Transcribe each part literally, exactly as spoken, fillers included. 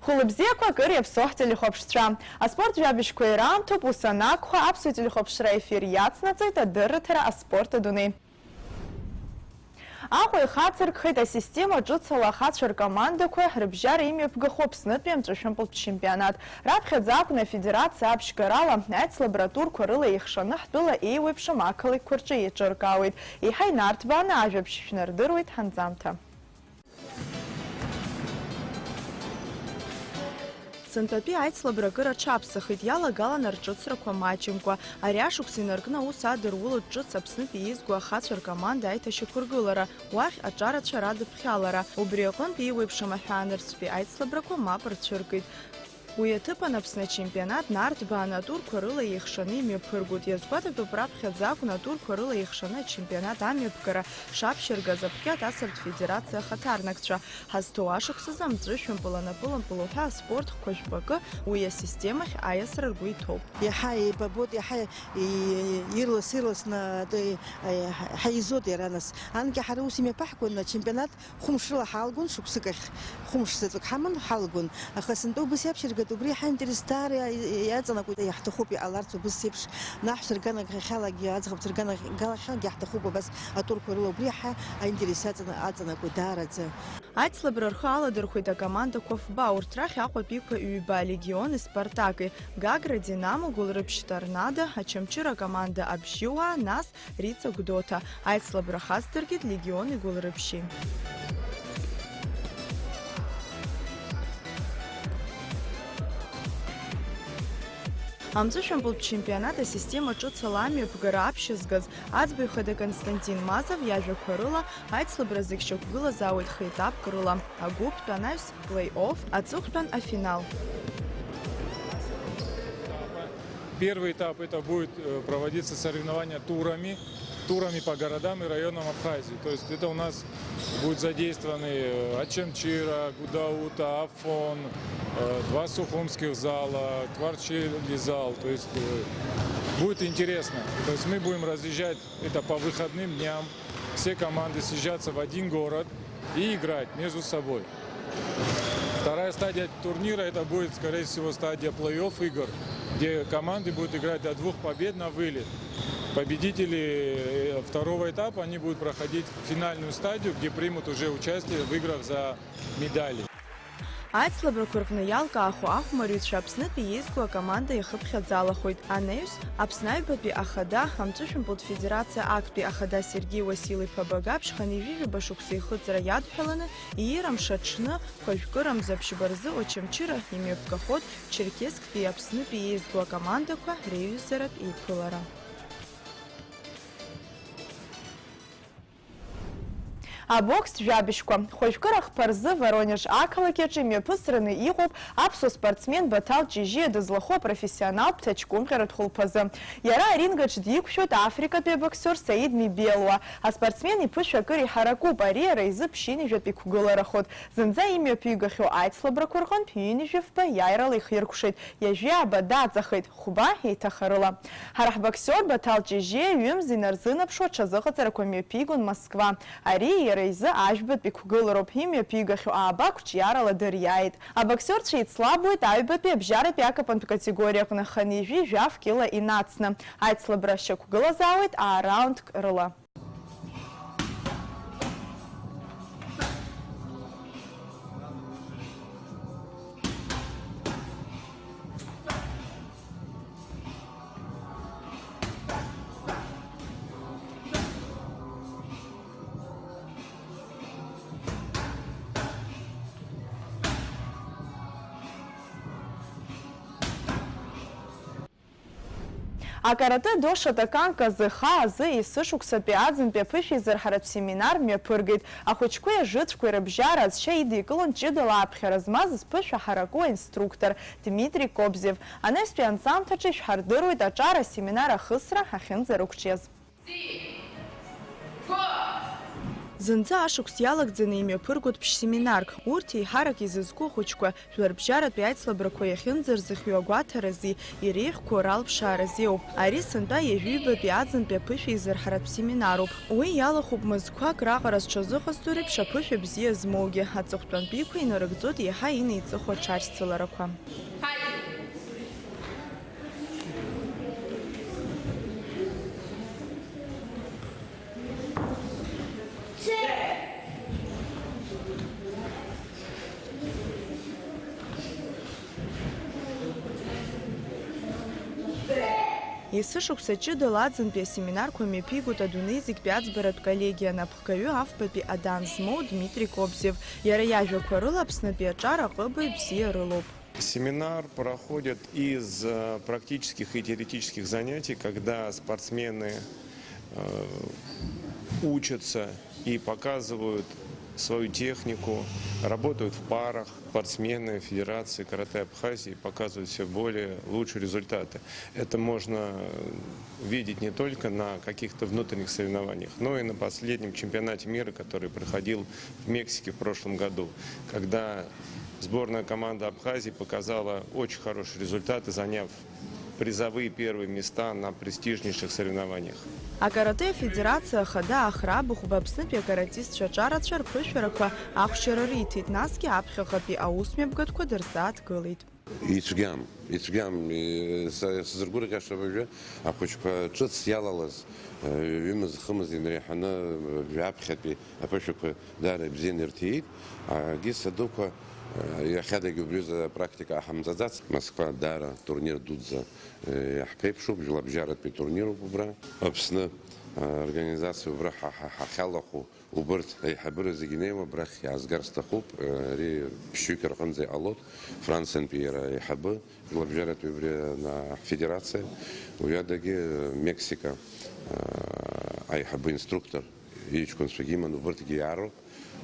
Хәылбзиақәа акыр иаԥсоу ҳтелехәаԥшцәа. Аспорт жәабжьқәа ираамҭоуп, ус анакәха, аԥсуа телехәаԥшра ефир иацнаҵоит адырраҭара аспорт адунеи. Аҟәа ихацыркхеит асистема ҿыц ала ахацәа ркомандақәа рыбжьара имҩаԥгахо Аԥснытәи амҵәышәымпылтә чемпионат. Раԥхьаӡа акәын афедерациа аԥшьгарала аицлабра атурқәа рыла еихшаны ҳтәыла еиуеиԥшым ақалақьқәа рҿы еиҿыркаауеит. Еиҳа инарҭбааны ажәабжь шәнардыруеит ҳанҵамҭа. Сынтәатәи аицлабра акыр аҽаԥсахит, иалагалан арҿыцрақәа маҷымкәа. Ари ашықәс инаркны аус адырулоит ҿыц Аԥснытәи еизго ахацәа ркоманда аиҭашьақәыргылара, уахь аҿарацәа радыԥхьалара. Убри аҟынтә еиуеиԥшым аҳәаанырцәтәи аицлабрақәа мап рцәыркит. Уи аҭыԥан Аԥсны ачемпионат нарҭбааны атурқәа рыла еихшаны имҩаԥыргоит. Иазгәаҭатәуп, раԥхьаӡа акәын атурқәа рыла еихшаны ачемпионат амҩаԥгара шаԥшьыргаз аԥхьатә асырҭ федерациа ахаҭарнакцәа. Ҳазҭоу ашықәсазы амҵәышәымпыл анапылампыл уҳәа аспорт хқәа жәпакы уи асистемахь аиасра ргәы иҭоуп. Иаҳа еибабоит, иаҳа и-, ирлас-ирласны атәы, е, ҳаизоит иара нас. Анкьа ҳара ус имҩаԥаҳгон, ачемпионат хәымш рыла ҳалгон, шықәсык ахь хәымш заҵәык ҳаман ҳалгон. Аха сынтәа убыс иаԥшьыргеит, убри ҳаинтерес даара иа-, иаҵанакуеит, иаҳҭахуп иҟаларц убыс еиԥш. Наҳәса рганахьалагьы, аӡӷабцәа рганахьалагьы иаҳҭахуп абас атурқәа рыла, убри ҳа аинтерес аҵана-, аҵанакуеит даараӡа. Аицлабра рхы аладырхәеит акомандақәа фба, урҭ рахь Аҟәатәиқәа ҩба, Легиони Спартаки, Гагра Динамо, Гәылрыԥшь Торнадо, Очамчыра акоманда Абжьыуаа, нас Риҵа Гәдоуҭа. Аицлабра хацдыркит Легиони Гәылрыԥшьи. Амҵәышәымпылтә чемпионат асистема ҿыц ала амҩаԥгара аԥшьызгаз аӡбаҩ хада Константин Мазов иажәақәа рыла, аицлабра зегь шьақәгылазаауеит хеетапк рыла, агәыԥтә анаҩс, плей-офф, аҵыхәтәан афинал. Первый этап — это будет, э, проводиться соревнования турами, турами по городам и районам Абхазии. То есть это у нас будут задействованы, э, Очамчира, Гудаута, Афон, э, два сухумских зала, Тварчели зал. То есть, э, будет интересно. То есть мы будем разъезжать это по выходным дням. Все команды съезжаться в один город и играть между собой. Вторая стадия турнира — это будет, скорее всего, стадия плей-офф игр, где команды будут играть до двух побед на вылет. Победители, э, второго этапа, они будут проходить финальную стадию, где примут уже участие в играх за медали. Аицлабрақәа рҟны иалкаахо ахәмарҩцәа Аԥснытәи еизго акоманда иахыԥхьаӡалахоит. Анаҩс, Аԥсны аҩбатәи ахада, амҵәышәымпылтә федерациа актәи ахада Сергеи Уасил-иԥа Багаԥшь хынҩажәи жәаба шықәса ихыҵра иадҳәаланы, иира мшы аҽны, хәажәкырамза ԥшьба рзы Очамчыра имҩаԥгахоит Черкессктәи Аԥснытәи еизго акомандақәа реиҩызаратә еиԥылара. Абокстә жәабжьқәа. Хәажәкыра хԥа рзы Воронеж ақалақь аҿы имҩаԥысраны иҟоуп аԥсуа спортсмен Баҭал Ҷыжьиа дызлахәу апрофессионалтә ҭаҷкәымҟьаратә хәылԥазы. Иара аринг аҿы диқәшәоит африкатәи абоксиор Саид Мибелуа. Аспортсмен иԥышәа акыр иҳаракуп, ари иара изы ԥшьынҩажәатә иқәгыларахоит. Зынӡа имҩаԥигахьоу аицлабрақәа рҟынтә ҩынҩажәи фба иааирала ихиркәшеит, ҩажәи ааба даҵахеит. Хәба еиҭах арыла. Ҳара ҳбоксиор Баҭал Ҷыжьиа ҩымз инарзынаԥшуа аҽазыҟаҵарақәа мҩаԥигон Москва. Ари иара изы ажәбатәи қәгылароуп, имҩаԥигахьоу ааба қәҿиарала дыриааит. Абоксиорцәа еицлабуеит аҩбатәи абжьаратәи акапантә категориа аҟны хынҩажәи жәаф кьыла инацны. Аицлабра шьақәгылазаауеит аа раундк рыла. Акарате-до Шотокан Казы-хаа азы есышықәсатәи аӡынтәи аԥышәеизырҳаратә семинар мҩаԥыргеит. Ахәыҷқәеи ажыцқәеи рыбжьара азшьа идикылон ҷыдала аԥхьара змаз зԥышәа ҳараку аинструктор Дмитри Кобзев. Анаҩстәи анҵамҭаҿы ишәҳардыруеит аҿар асеминар ахысра ахьынӡарықәҿиаз. Зынӡа ашықәс иалагӡаны имҩаԥыргоит ԥшь-семинарк. Урҭ еиҳарак изызку ахәыҷқәа жәларбжьаратәи аицлабрақәа иахьынӡарзыхиоу агәаҭарази иреиӷьқәоу ралԥшаарази ауп. Ари сынтәа ҩажәи ҩбатәи аӡынтәи аԥышәа еизырҳаратә семинаруп. Уи иалахәуп мызқәак раҟара зҽазыҟазҵо реиԥш аԥышәа бзиа змоугьы. Аҵыхәтәантәиқәа инарыгӡоит иаҳа инеиҵыху аҽаршьцыларақәа. Есышықәса ҷыдала аӡынтәи асеминарқәа мҩаԥигоит адунеи зегьтәи аӡбаратә коллегиа анапхгаҩы афбатәи адан змоу Дмитри Кобзев. Иара иажәақәа рыла Аԥснытәи аҿар аҟыбаҩ бзиа рылоуп. Семинар проходит из, э, практических и теоретических занятий, когда спортсмены, э, учатся и показывают свою технику, работают в парах. Спортсмены Федерации каратэ Абхазии показывают всё более лучшие результаты. Это можно, э, видеть не только на каких-то внутренних соревнованиях, но и на последнем чемпионате мира, который проходил в Мексике в прошлом году, когда сборная команда Абхазии показала очень хорошие результаты, заняв призовые первые места на престижнейших соревнованиях. Акарате афедерациа ахада Ахра Быхәба Аԥснытәи акаратистцәа аҿарацәа рԥышәарақәа ахәшьара риҭеит, насгьы аԥхьаҟатәи аусмҩаԥгатәқәа дырзааҭгылеит. Ицәгьам, ицәгьам, са сзыргәырӷьаша абыржәы ахәыҷқәа ҿыц иалалаз, ҩымыз-хымыз инреиҳаны, жәаԥхьатәи аԥышәақәа даара ибзианы ирҭиит. Агиса дуқәа, иахьадагьы убриазы апрактика ҳамҵаӡац. Москва даара турнир дуӡӡа иаҳԥеиԥшуп, жәлабжьаратәи турнируп убра. Аԥсны организациа убра ҳа, ҳа, ҳахьалахәу убырҭ аиҳабыра зегьы неиуа абрахь иаазгар сҭахуп. Ари ԥшьҩык рҟынӡа иҟалоит. Франциантәи иара аиҳабы, лабжьаратәи убри ана-, ҳфедерациа, уиадагьы Мексика, а, аиҳабы инструктор иҷкәынцәагьы иман, убырҭгьы иаароуп,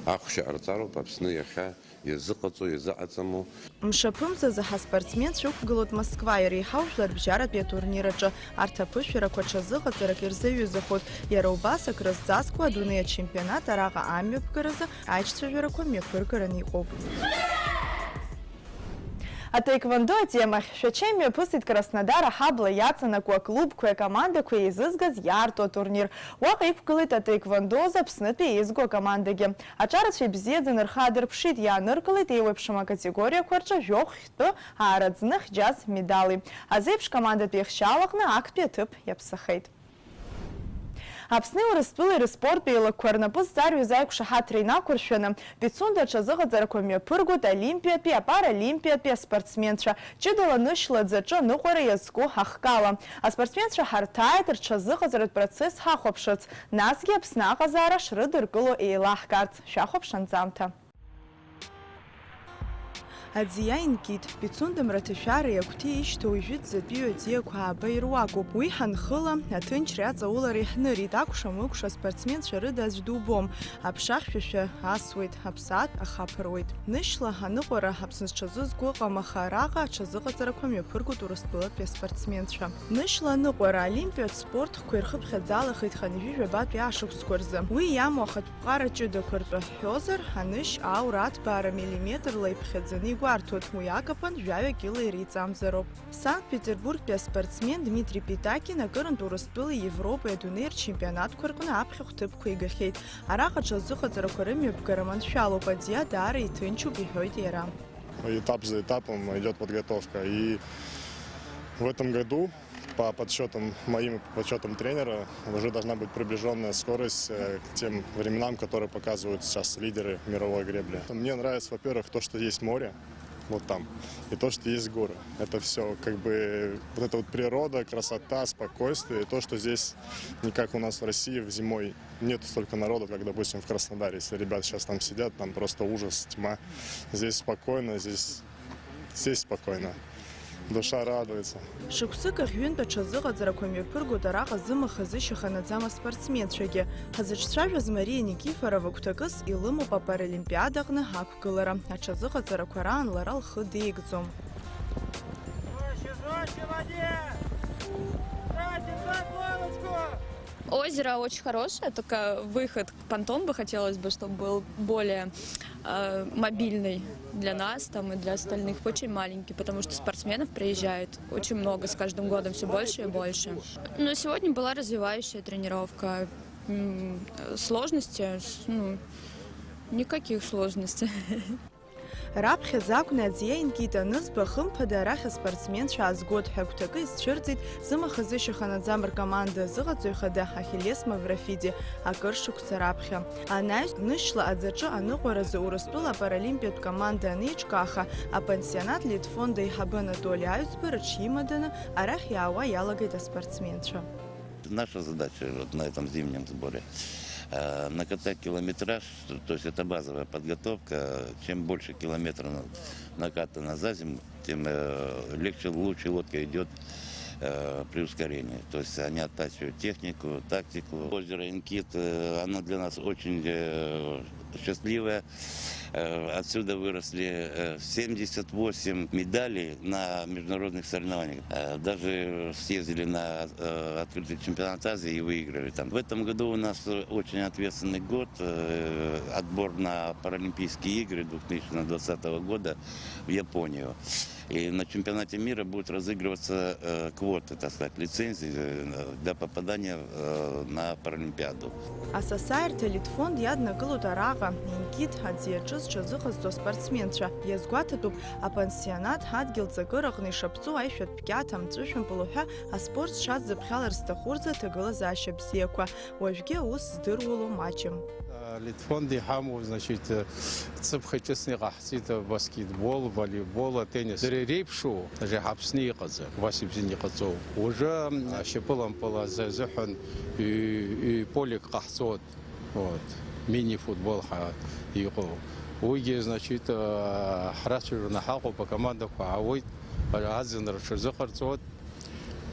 ахәшьа ҟарҵароуп Аԥсны иахьа иазыҟаҵоу, иазыҟаҵаму. Мшаԥымзазы ҳаспортсменцәа ықәгылоит Москва иреиҳау жәларбжьаратәи атурнир аҿы. Арҭ аԥышәарақәа ҽазыҟаҵарак ирзаҩызахоит. Иара убас акрызҵазкуа адунеи ачемпионат араҟа амҩаԥгаразы аиҿцәажәарақәа мҩаԥыргараны иҟоуп. Атаеквондо атемахь Шәача имҩаԥысит Краснодар аҳабла иаҵанакуа аклубқәеи акомандақәеи еизызгаз иаарту атурнир. Уаҟа иқәгылеит атаеквондо азы Аԥснытәи еизго акомандагьы. Аҿарацәа ибзиаӡаны рхы аадырԥшит, иааныркылеит еиуеиԥшым акатегориақәа рҿы жәохә хьтәы аараӡны хьџьаз медали. Азеиԥш командатәи ихшьаалаҟны актәи аҭыԥ иаԥсахеит. Аԥсни Урыстәылеи рыспорттә еилакқәа рнапы зҵарҩыз аиқәшаҳаҭра инақәыршәаны, Пицунда аҽазыҟаҵарақәа мҩаԥыргоит олимпиатәи, апаралимпиатәи аспортсменцәа, ҷыдала нышьла аӡаҿы аныҟәара иазку ахкала. Аспортсменцәа ҳарҭааит, рҽазыҟаҵаратә процесс ҳахәаԥшырц, насгьы Аԥсны аҟазаара шрыдыркыло еилаҳкаарц. Шәахәаԥш анҵамҭа. Аӡиа инкит, Пицунда мраҭашәареи агәҭеи ишьҭоу ижәытәӡатәиу аӡиақәа ааба ируакуп. Уи ҳанхыла, аҭынчреи аҵаулареи ҳнырит, акәша-мыкәша аспортсменцәа рыда аӡә дубом, аԥша хьшәашәа асуеит, аԥсаатә ахаԥыруеит. Нышьла аныҟәара Аԥсны зҽазызку ыҟам, аха араҟа аҽазыҟаҵарақәа мҩаԥыргоит Урыстәылатәи аспортсменцәа. Нышьла аныҟәара олимпиатә спорт хқәа ирхыԥхьаӡалахеит хынҩажәи жәабатәи ашықәсқәа рзы. Уи иамоу ахатә ԥҟара ҷыдақәа ртәы ҳҳәозар, анышь аура аҭбаара миллиметрла иԥхьаӡаны игәарҭоит, уи акаԥан жәаҩа кьыла иреиҵамзароуп. Санкт-Петербургтәи аспортсмен Дмитрий Питакин акырынтә Урыстәылеи Европеи адунеи рчемпионатқәа рҟны аԥхьахә ҭыԥқәа игахьеит. Араҟа аҽазыҟаҵарақәа рымҩаԥгара маншәалоуп, аӡиа даара иҭынчуп, иҳәоит иара. Этап за этапом идёт подготовка, и в этом году, по подсчётам моим и по подсчётам тренера, уже должна быть приближённая скорость, э, к тем временам, которые показывают сейчас лидеры мировой гребли. Мне нравится, во-первых, то, что есть море, вот там, и то, что есть горы. Это всё, как бы, вот эта вот природа, красота, спокойствие, и то, что здесь не как у нас в России в зимой нету столько народу, как, допустим, в Краснодаре. Если ребята сейчас там сидят, там просто ужас, тьма. Здесь спокойно, здесь, здесь спокойно. Душа радуется. Шықәсык ахь ҩынтә аҽазыҟаҵарақәа мҩаԥыргоит араҟа зымаха зышьаха наӡам аспортсменцәагьы. Ҳазыҿцәажәаз Мария Никифорова гәҭакыс илымоуп апаралимпиадаҟны ақәгылара. Аҽазыҟаҵарақәа раан лара лхы деигӡом. Жестче, жестче, молодец! Тратим за головочку! Озеро очень хорошее, только выход, понтон бы хотелось бы, чтобы был более э, мобильный для нас там и для остальных, очень маленький, потому что спортсменов приезжает очень много, с каждым годом все больше и больше. Но сегодня была развивающая тренировка. М, Сложности, с- ну, никаких сложностей. Раԥхьаӡа акәны аӡиа инкит анызба, хымԥада арахь аспортсменцәа аазгоит ҳәа агәҭакы изцәырҵит зымаха зышьаха наӡам ркоманда азыҟаҵаҩ хада Ахиллес Маврофиди акыр шықәса раԥхьа. Анаҩс, нышьла аӡаҿы аныҟәаразы Урыстәыла апаралимпиатә команда анеиҿкааха, апансионат Литфонд аиҳабы Анатоли Аҩӡба рыҽимаданы арахь иаауа иалагеит аспортсменцәа. Наша задача вот на этом зимнем сборе э, накатать километраж, то есть это базовая подготовка. Чем больше километров на- накатано за зиму, тем э, легче, лучше лодка идет э, при ускорении. То есть они оттачивают технику, тактику. Озеро Инкит, э, оно для нас очень э, счастливое. Э, Отсюда выросли э, семьдесят восемь медалей на международных соревнованиях. Э, Даже съездили на э, открытый чемпионат Азии и выиграли там. В этом году у нас э, очень ответственный год. Э, Отбор на Паралимпийские игры две тысячи двадцатого года в Японию. И на чемпионате мира будут разыгрываться э, квоты, так сказать, лицензии э, для попадания э, на Паралимпиаду. Асасааирҭа Литфонд иаднакылоит араҟа, инкит, аӡиаҿы зҽазыҟазҵо аспортсменцәа. Иазгәаҭатәуп, апансионат ҳадгьыл ҵакыра аҟны ишаԥҵоу аишәатә кьаҭ, амҵәышәымпыл уҳәа аспорт зҽадзыԥхьалар зҭаху рзы аҭагылазаашьа бзиақәа. Уажәгьы аус здыруало маҷым. Литфонд иҳамоу, значит, цыԥхьа ҿыцны иҟаҳҵеит, баскетбол, волейбол, атеннис. Дара иреиԥшу, даже Аԥсны иҟаӡам, убас ибзианы иҟаҵоу. Уажәы ашьапылампыл азы азыҳәан ҩ-, ҩ-, полик ҟаҳҵоит. Вот. Мини-футбол ҳа-, иҟоу. Уигьы, значит, ҳрацәажәаны ҳаҟоуп, акомандақәа аауеит, аӡын рҽазыҟарҵоит.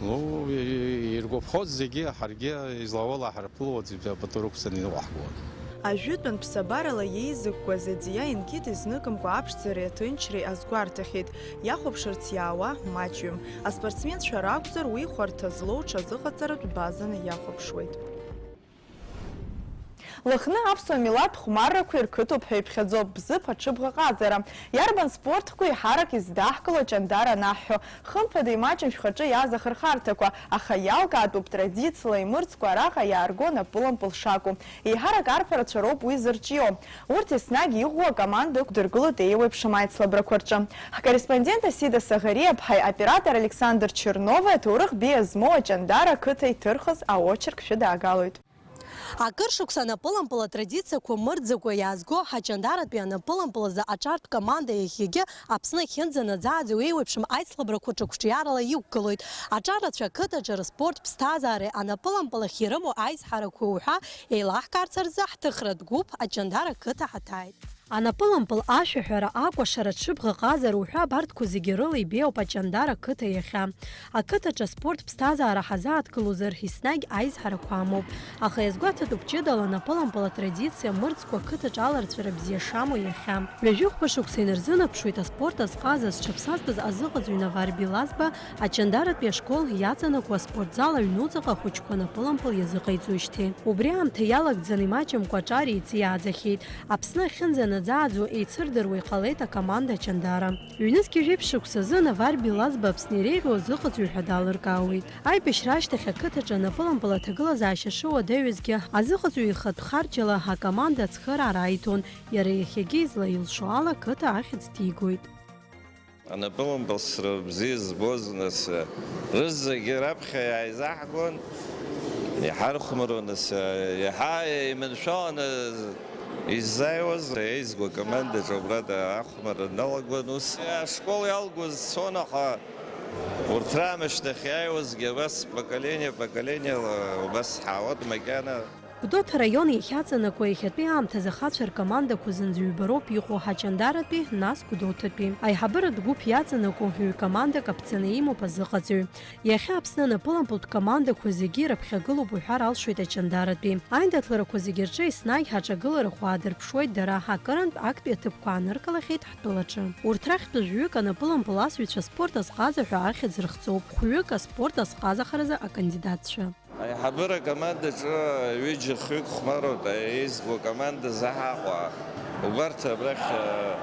Ну, и-, и-, иргәаԥхоит зегьы, ҳаргьы излауала ҳарԥылоит, зегьы пату рықәҵаны иныҟәаҳгоит. Ажәытәан ԥсабарала иеизыкқәаз аӡиа инкит изныкымкәа аԥшӡареи аҭынчреи азгәарҭахьеит, иахәаԥшырц иаауа маҷҩым. Аспортсменцәа ракәзар, уи хәарҭа злоу ҽазыҟаҵаратә базаны иахәаԥшуеит. Лыхны аԥсуа милаҭ хәмаррақәа ирқыҭоуп ҳәа иԥхьаӡоуп Бзыԥ аҽыбӷаҟазара. Иарбан спорт хкы еиҳарак издаҳкыло аҷандара анаҳҳәо? Хымԥада, имаҷым шәхаҿы иааз ахырхарҭақәа, аха иалкаатәуп традициала имырӡкәа араҟа иаарго напылампыл шакәу. Еиҳарак арԥарацәа роуп уи зырҿио. Урҭ еснагь иӷәӷәоу акоманда ықәдыргылоит еиуеиԥшым аицлабрақәа рҿы. Ҳкорреспондент Асида Саӷариаԥҳаи аоператор Александр Чернови аҭоурых беиа змоу аҷандара ақыҭа иҭырхыз аочерк шәыдаагалоит. Акыр шықәса анапылампыл атрадициақәа мырӡакәа иаазго ҳаҷандаратәи анапылампыл азы аҿартә команда иахьагьы Аԥсны ахьынӡанаӡааӡо еиуеиԥшым аицлабрақәа ҿырҿиарала иқәгылоит. Аҿарацәа ақыҭаҿы рспорт ԥсҭазаареи анапылампыл ахь ирымоу аизҳарақәеи уҳәа еилаҳкаарц рзы ҳҭыхратә гәыԥ аҷандара қыҭа ҳаҭааит. Анапылампыл ашәаҳәара, акәашара, аҽыбӷаҟазара уҳәа абарҭқәа зегьы рыла ибеиоуп аҷандара қыҭа иахьа. Ақыҭаҿы аспорт ԥсҭазаара ҳазааҭгылозар, еснагь аизҳарақәа амоуп. Аха иазгәаҭатәуп ҷыдала анапылампыл атрадициа мырӡкәа ақыҭаҿы аларҵәара бзиа шамоу иахьа. Ҩажәи хәба шықәса инарзынаԥшуеит аспорт азҟаза зҽаԥсазтәыз азыҟаҵаҩ Навар Билазба аҷандаратәи ашкол иаҵанакуа аспортзал аҩнуҵаҟа ахәыҷқәа напылампыл иазыҟаиҵоижьҭеи. Убри аамҭа иалагӡаны имаҷымкәа аҿар еиҵиааӡахьеит. Аԥсны ахьынӡанаӡааӡо еицырдыруа иҟалеит акоманда Ҷандара. Ҩнызқьи жәиԥшь шықәсазы Навар Билазба Аԥсны иреиӷьу азыҟаҵаҩ ҳәа далыркаауеит. Аибашьра ашьҭахь ақыҭаҿы анапылампыл аҭагылазаашьа шыуадаҩызгьы, азыҟаҵаҩ ихатә харџьала акоманда ацхыраара аиҭон, иара иахьагьы излаилшо ала қыҭа ахьӡ ҭигоит. Анапылампыл сра бзиа збоз, нас, рызегьы раԥхьа иааизаҳгон, иҳархәмаруан, нас, иаҳа еиманшәаланы иззааиуаз, еизго акомандаҿы убра ахәмарра дналагон ус. Ашкол иалгоз цон, аха урҭ раамышьҭахь иааиуазгьы абас поколение, поколениела убас ҳаауан макьана. Гәдоуҭа араион иахьаҵанакуа иахьатәи аамҭазы ахацәа ркомандақәа зынӡа ҩба роуп иҟоу, ҳаҷандаратәи, нас Гәдоуҭатәи. Аиҳабыратә гәыԥ иаҵанакуа ҩ-командак аԥҵаны имоуп азыҟаҵаҩ. Иахьа Аԥсны анапылампылтә командақәа зегьы ирыԥхьагылоуп уҳәар алшоит аҷандаратәи. Аиндаҭларақәа зегьы рҿы еснагь ҳаҿагыларахә аадырԥшуеит дара, акырынтә актәи аҭыԥқәа ааныркылахьеит ҳтәылаҿы. Урҭ рахьтә жәаҩык анапылампыл асыҩцәа аспорт азҟаза ҳәа ахьӡ рыхҵоуп, хәҩык аспорт азҟазахаразы акандидатцәа. Аиҳабыра акомандаҿы ҩыџьа-хҩык хәмаруеит, еизго акоманда Заҳаҟәа. Убарҭ абрахь, э,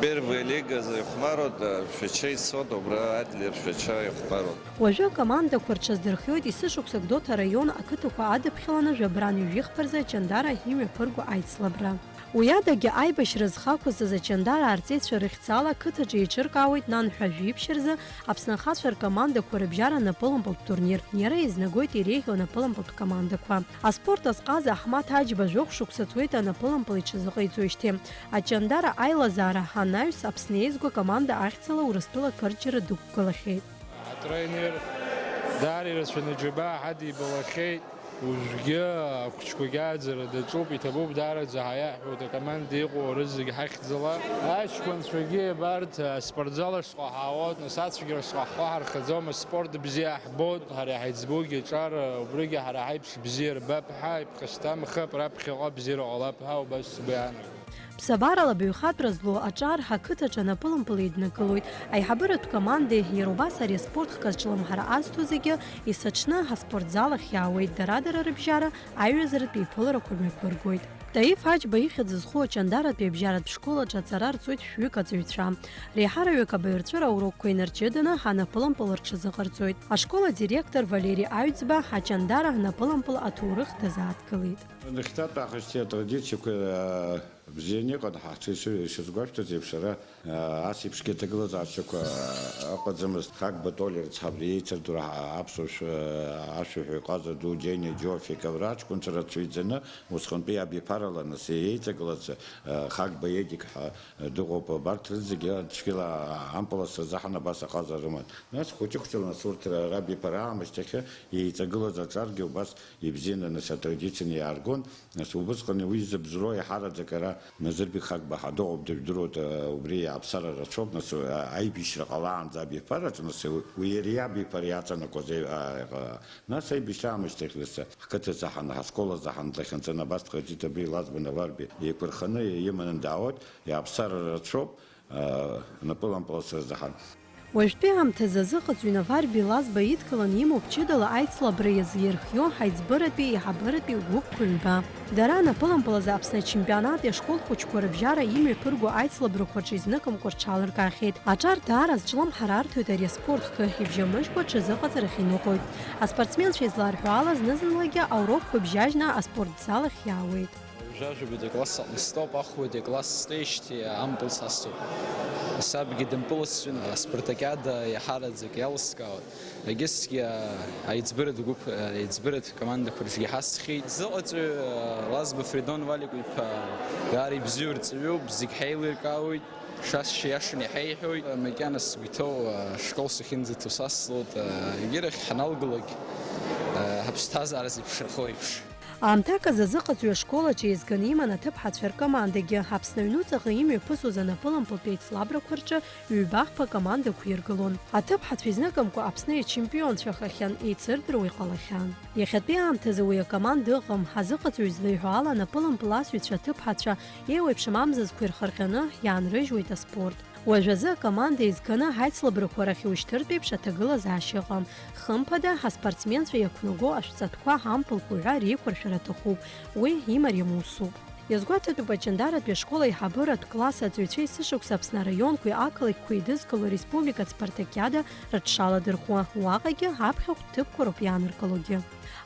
первая лигазы ихәмаруеит, э, Шәача ицоит, убра Адлер Шәача ихәмаруеит. Уажәы акомандақәа рҽаздырхиоит есышықәса Гәдоуҭа араион ақыҭақәа адыԥхьаланы жәабран ҩажәихԥа рзы Аҷандара имҩаԥырго аицлабра. Уи адагьы аибашьра зхы ақәызҵаз Аҷандараа рҵеицәа рыхьӡала ақыҭаҿы еиҿыркаауеит нанҳәа жәиԥшь рзы Аԥсны ахацәа ркомандақәа рыбжьара анапылампылтә турнир. Иара еизнагоит иреиӷьу анапылампылтә командақәа. Аспорт азҟаза Аҳмаҭ Аџьба жәохә шықәса ҵуеит анапылампыл иҽазыҟаиҵоижьҭеи. Аҷандара аилазаара анаҩс Аԥсны еизго акоманда ахьӡала Урыстәыла акырџьара дықәгылахьеит. Атренер даара ирацәаны аџьабаа ҳадибалахьеит. Уажәгьы ахәыҷқәагьы ааӡара даҿуп, иҭабуп даараӡа ҳәа иаҳҳәоит, акоманда иҟоу рызегь ҳахьӡала. Аҷкәынцәагьы абарҭ аспортзал ашҟа ҳаауеит, нас ацәгьара шҟа ҳхы ҳархаӡом, аспорт бзиа ҳбоит, ҳара иҳаиҵбугьы аҿар, убригьы ҳара ҳаиԥш бзиа рбап ҳәа, иԥхасҭамхап, раԥхьаҟа бзиара ҟалап ҳәа убас сгәы иаанагоит. Ԥсабарала баҩхатәра злоу аҿар ҳақыҭаҿы анапылампыл еиднакылоит. Аиҳабыратә командеи иара убас ари аспорт хкы азҿлымҳара азҭо зегьы есыҽны аспортзал ахь иаауеит, дара-дара рыбжьара аиҩызаратә еиԥыларақәа мҩаԥыргоит. Таиф Аџьба ихьӡ зху Аҷандаратәи абжьаратә школ аҿы аҵара рҵоит шәҩык аҵаҩцәа. Реиҳараҩык абаҩрҵәыра аурокқәа инарҷыданы анапылампыл рҽазыҟарҵоит. Ашкол адиректор Валери Аҩӡба Аҷандара анапылампыл аҭоурых дазааҭгылеит. Нахьҭатәи аахысти атрадициақәа, аа, бзианы иҟан, ҳа ҳҽеицәа-, ишазгәашәҭаз еиԥш, ара, аа, ас еиԥшгьы аҭагылазаашьақәа ыҟаӡамызт. Хагба Толиа рыцҳа, абри еицырдыруа ҳа-, аԥсуа шә-, ашәаҳәаҩ ҟаза ду Џьениа Џьофик, абра аҷкәынцәа рацәаҩӡаны, усҟантәи абиԥарала нас еиҵагылаз, аа, Хагба Едик ҳәа дыҟоуп. Абарҭ рызегьы цәгьала ампылас рзаҳан абас аҟазара рыман. Нас хәыҷы-хәыҷла нас урҭ рабиԥара аамышьҭахьы еиҵагылаз аҿаргьы убас ибзианы, нас, атрадицианы иааргон. Нас убысҟан уи зыбзроу еиҳараӡак ара Назырбеи Хагба ҳәа дыҟоуп, дыжәдыруеит, убри аԥсара рацәоуп, нас, аибашьра ҟалаанӡа абиԥараҿы, нас, уи иара иабиԥара иаҵанакуаз, а, а, нас аибашьра аамышьҭахь, нас, ҳқыҭа заҳан, ҳашкол азы ҳанлахьынҵаны абас дҟаиҵеит, абри Лазба Наварбеи еиқәырханы иманы даауеит, иаԥсара рацәоуп, а, напылампыл сырзаҳан. Уажәтәи аамҭазы азыҟаҵаҩ Наварбеи Лазба идкыланы имоуп ҷыдала аицлабра иазирхио ҳаиҵбыратәи еиҳабыратәи гәыԥқәа ҩба. Дара анапылампыл азы Аԥсны ачемпионати ашкол хәыҷқәа рыбжьара имҩаԥырго аицлабрақәа рҿы изныкымкәа рҽалыркаахьеит. Аҿар даара азҿлымҳара арҭоит ари аспорт хкы, ибжьамыжькәа аҽазыҟаҵарахь иныҟәоит. Аспортсменцәа изларҳәо ала, зны-зынлагьы аурокқәа бжьажьны аспорт зал ахь иаауеит. Ҩажәа-ҩбатәи акласс аҟны стәоуп, ахәбатәи акласс стәеижьҭеи ампыл сасуп. Сабгьы дымпыласцәан, аспартакиада иаҳараӡак иалыскаауан. Егьысгьы аиҵбыратә гәыԥ, аиҵбыратә командақәа рҿгьы ҳасхьеит. Зыҟаҵаҩ Лазба Фридон Валик-иԥа даара ибзиоу рҵаҩуп, зегь ҳеилиркаауеит, шасшьа иашаны иҳаиҳәоит. Макьана сгәы иҭоу ашкол сахьынӡаҭоу саслоит, егьирахь ҳаналгалак ҳаԥсҭазаара зеиԥшрахо еиԥш. Аамҭак азы азыҟаҵаҩ ашкол аҿы еизганы иман аҭыԥҳацәа ркомандагьы. Аԥсны аҩнуҵаҟа имҩаԥысуаз анапылампылтә еицлабрақәа рҿы ҩба-хԥа командақәа иргылон. Аҭыԥҳацәа изныкымкәа Аԥсны ачемпионцәахахьан, еицырдыруа иҟалахьан. Иахьатәи аамҭазы уи акоманда ыҟам. Азыҟаҵаҩ излеиҳәо ала, анапылампыл асыҩцәа аҭыԥҳацәа еиуеиԥшым амзызқәа ирхырҟьаны иаанрыжьуеит аспорт. Уажәазы акоманда еизганы ҳаицлабрақәа рахь иушьҭыртә еиԥш аҭагылазаашьа ыҟам. Хымԥада, ҳаспортсменцәа иақәнаго ашәҵатәқәа ампылқәа уҳәа реиқәыршәара аҭахуп. Уи имариам усуп. Иазгәаҭатәуп Аҷандаратәи ашкол аиҳабыратә класс аҵаҩцәа есышықәса Аԥсны араионқәеи ақалақьқәеи еидызкыло ареспубликатә спартакиада рыҽшаладырхәуа, уаҟагьы аԥхьахәтә ҭыԥқәа роуп иааныркылогьы.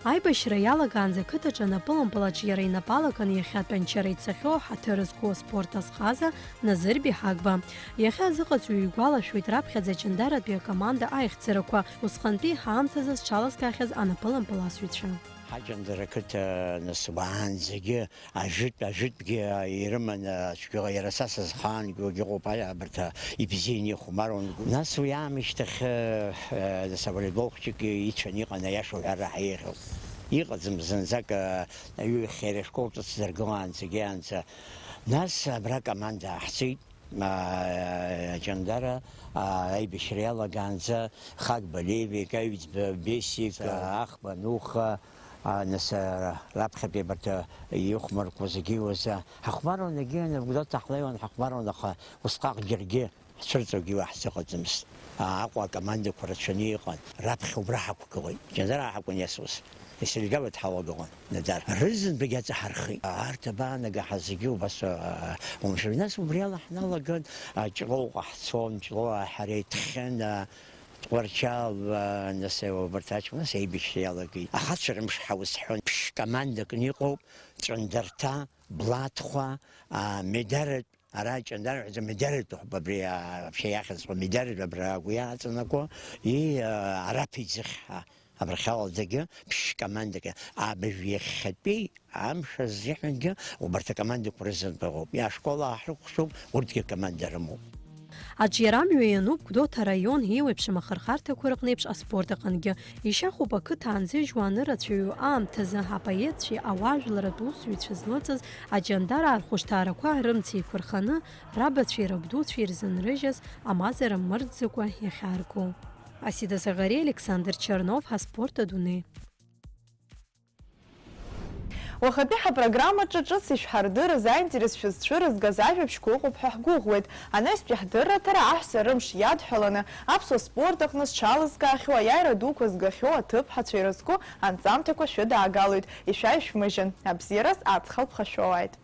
Аибашьра иалагаанӡа ақыҭаҿы анапылампыл аҿиара инапы алакын иахьа атәанчара ицахьоу ҳаҭыр зқәу аспорт азҟаза Назырбеи Ҳагба. Иахьа азыҟаҵаҩ игәалашәоит раԥхьаӡа Аҷандаратәи акоманда аихьӡарақәа, усҟантәи ҳаамҭазы зҽалазкаахьаз анапылампыл асыҩцәа. Ҳаҷандара ақыҭа нас уаанӡагьы ажытә, ажытәгьы ирыман, цәгьала иара са сызхаангьуагь ыҟоуп, абарҭ ибзианы ихәмаруан. Нас уи аамышьҭахь, э, э, нас аволейбол хәҷык ицәан иҟан, аиаша уҳәар еиӷьуп. Иҟаӡам зынӡак, э, ҩыхьа иара ашкол ҿыц дыргылаанӡагьы анӡа. Нас абра команда аҳцеит, а, Аҷандара, а, аибашьра иалагаанӡа Хагба Левик, Аҩӡба Бесик, Сара. Ахба Нуха, а, нас, а, раԥхьатәи абарҭ, а, ихәмарқәа зегьы иуаз, а, ҳахәмаруан, егьи анекдот ҳлеиуан, ҳахәмаруан, аха усҟак џьаргьы ҳцәырҵуагьы уа ҳзыҟаӡамызт. А, Аҟәа акомандақәа рацәаны иҟан. Раԥхьа убра ҳақәгылеит. Ҷандараа ҳакәын иасуаз. Исыргьалоит ҳауадаҟа, Надар. Рызынтәыгьы аҵаҳархеит. Арҭ абаанагаҳа зегьы убас, аа, умшәан. Нас убри ала ҳналаган, аа, Ҷлоуҟа ҳцон, Ҷлоуаа ҳара иҭхьан, аа, Тҟәарчал, аа, нас убарҭ аҷкәын, нас аибашьра иалагеит. Ахацәа рымш ҳаузҳәон. Ԥшь команда кны иҟоуп, Ҵәындарҭа, Блаҭхәа, аа, Медаратә, ара Ҷандар ҳәа Медаратә ҳәа абри, аа, вообще иахьӡҵәҟьа Медаратә абра агәы иааҵанакуа, и, аа, Араԥ иӡыхь ҳәа. Абырхьала зегьы ԥшь командак, абыжә иахьатәи амш азыҳәангьы убарҭ акомандақәа рызынтәык ыҟоуп. Ашкол ааҳрыкәшоуп, урҭгьы команда рымоуп. Аҿиара амҩа иануп Гәдоуҭа араион еиуеиԥшым ахырхарҭақәа рыҟнеиԥш аспорт аҟынгьы. Ишьахәуп ақыҭа анзыжьуа анырацәаҩу аамҭазы апоетцәеи ауаажәларратә усзуҩцәа злыҵыз аҷандараа рхәышҭаарақәа рымца еиқәырханы, рабацәеи рабдуцәеи ирзынрыжьыз амазара мырӡыкәа иахьарго. Асида Заӷариа, Александр Чернов, аспорт адунеи. Уахатәи ҳапрограммаҿы ҿыц ишәҳардырыз, аинтерес шәызцәырызгаз ажәабжьқәа ыҟоуп ҳәа ҳгәыӷуеит. Анаҩстәи ҳдырраҭара аҳәса рымш иадҳәаланы, аԥсуа спорт аҟны зҽалызкаахьоу, аиааира дуқәа згахьоу аҭыԥҳацәа ирызку анҵамҭақәа шәыдаагалоит. Ишәааишәмыжьын, абзиараз аҵх алԥха шәоуааит.